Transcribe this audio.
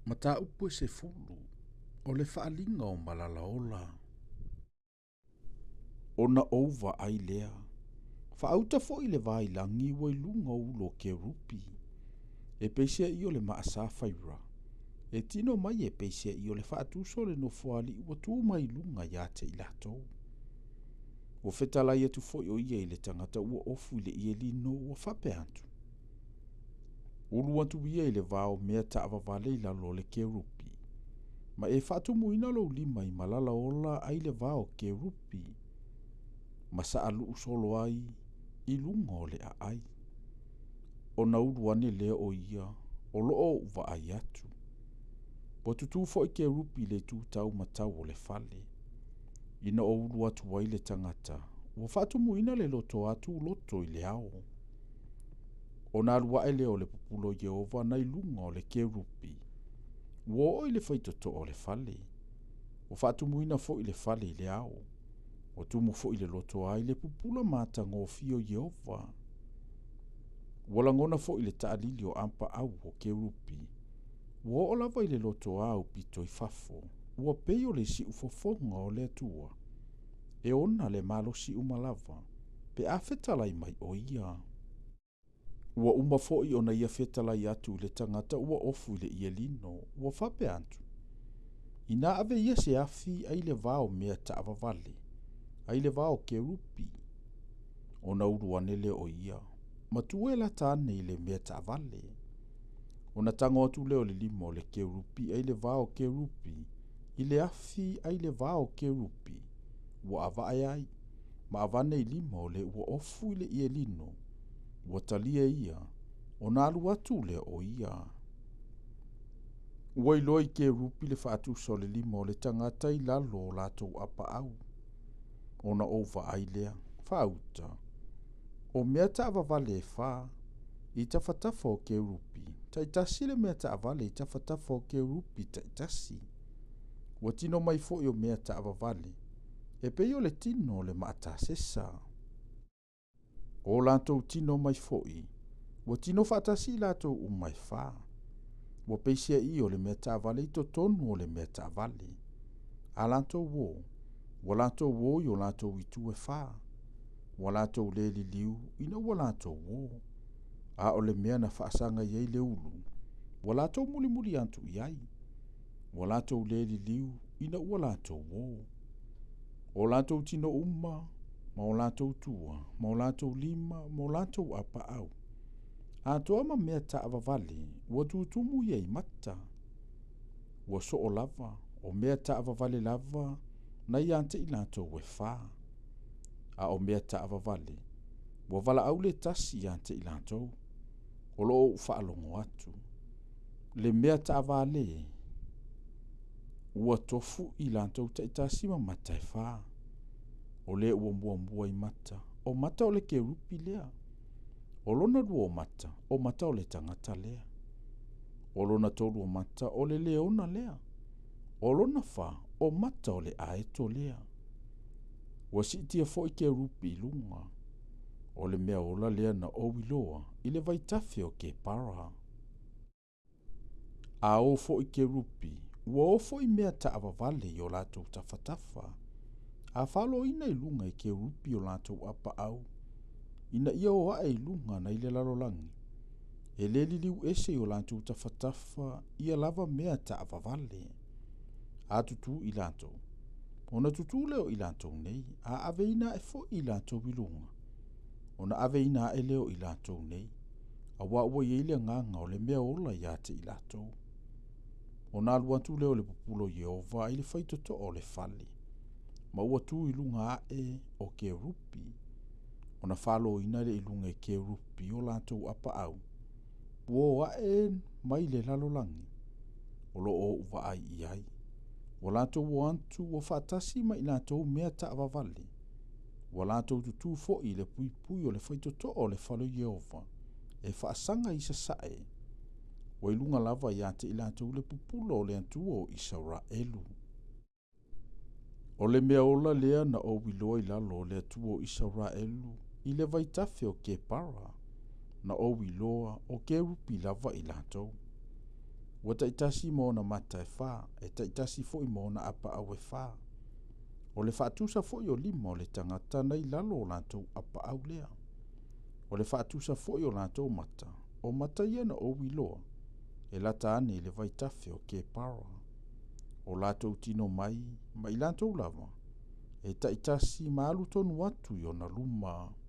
Mataupu e 10, o le faaaliga o malalaola. Ona ou vaai lea, faauta foi le vailagi ua i luga o ulu o kerupi, e peiseai o le maa safaira, e tino mai e peiseai o le faatusa o le Nofoalii ua tu mai i luga ia te i latou. Ua fetalai atu foi o ia i le tagata ua ofu i le ie lino ua faapea atu, Ulu atu ia i le va o mea taavavale i lalo o le kerupi, ma e faatumuina lou lima i malala ola ai le va o kerupi, ma saaluu solo ai i luga o le aai. Ona ulu ane lea o ia o loo ou vaai atu. Ua tutū foi kerupi i le itu tau matau o le fale. Ina o ulu atu ai le tagata, ua faatumuina le loto atu loto i le ao. Ona alu ae lea o le pupula o Ieova nai luga o le kerupi, ua oo i le faitotoa o le fale. Ua faatumuina foi le fale i le ao. Ua tumu foi le loto ai le pupula matagofie o Ieova. Ua lagona foi le taalili o apaau o kerupi. Ua oo lava i le loto au pito i fafo. Ua pei o le siufofoga o le Atua. E ona le malosi uma lava, pe a fetalai mai o ia. Ua uma foi ona ia fetalai atu i le tagata ua ofu i le ie lino, ua faapea atu, Inā ave ia se afi ai le va o mea taavavale, ai le va o kerupi, ona ulu ane lea o ia, matua e lata ane i le mea taavale. Ona tago atu lea o le lima o le kerupi ai le va o kerupi, i le afi ai le va o kerupi, ua avae ai, ma avane i lima o le ua ofu i le ie lino, ua talia ia, ona alu atu lea o ia. Ua iloa i kerupi le faatusa o le lima o le tagata i lalo o latou apaau. Ona ou vaai lea, faauta, o mea taavavale e fa, i tafatafa o kerupi, taitasi le mea taavale i tafatafa o kerupi taitasi. Ua tino mai foi o mea taavavale, e pei o le tino o le maatasesa. O latou tino mai foi, ua tino faatasi i latou uma e fa. Ua peiseai o le mea taavale i totonu o le mea taavale. A latou o, ua latou o i o latou itu e fa. Ua latou le liliu ina ua latou o. A o le mea na faasaga i ai le ulu, ua latou mulimuli atu i ai. Ua latou le liliu ina ua latou o. O latou tino uma, ma o latou tua, ma o latou lima, ma o latou apaau. Atoa ma mea taavavale, ua tutumu ia i mata. Ua soo lava, o mea taavavale lava, na ia te i latou e fa. A o mea taavavale, ua valaau le tasi ia te i latou, o loo ou faalogo atu. Le mea taavale, ua tofu i latou taitasi ma mata e fa. O le ua muamua i mata, o mata o le kerupi lea. O lona lua o mata, o mata o le tagata lea. O lona tolu o mata, o le leona lea. O lona fa, o mata o le aeto lea. Ua siitia foi kerupi i luga. O le mea ola lea na ou iloa i le vaitafe o Kepara. A o foi kerupi, ua o foi mea taavavale i o latou tafatafa. A faaloina i luga i kerupi o latou apaau, ina ia o ae i luga nai le lalolagi. E le liliu ese i o latou tafatafa ia lava mea taavavale. A tutū i latou, ona tutū lea o i latou nei, a aveina ae foi i latou i luga. Ona aveina ae lea o i latou nei, auā ua i ai le agaga o le mea ola ia te i latou. Ona alu atu lea o le pupula o Ieova i le faitotoa o le fale, ma ua tu i luga ae o kerupi. Ona faaloina lea i luga i kerupi o latou apaau, ua o ae mai le lalolagi, o loo ou vaai i ai. Ua latou o atu, ua faatasi ma i latou mea taavavale. Ua latou tutū foi i le puipui o le faitotoa o le fale o Ieova, e faasaga i sasae. Ua i luga lava ia te i latou le pupula o le Atua o Isaraelu. O le mea ola lea na ou iloa i lalo o le Atua o Isaraelu i le vaitafe o Kepara, na ou iloa o kerupi lava i latou. Ua taitasi ma ona mata e fa, e taitasi foi ma ona apaau e fa. O le faatusa foi o lima o le tagata na i lalo o latou apaau lea. O le faatusa foi o latou mata, o mata ia na ou iloa, e lata ane i le vaitafe o Kepara. O latou tino mai, ma i latou lava, e taitasi ma alu tonu atu i ona luma.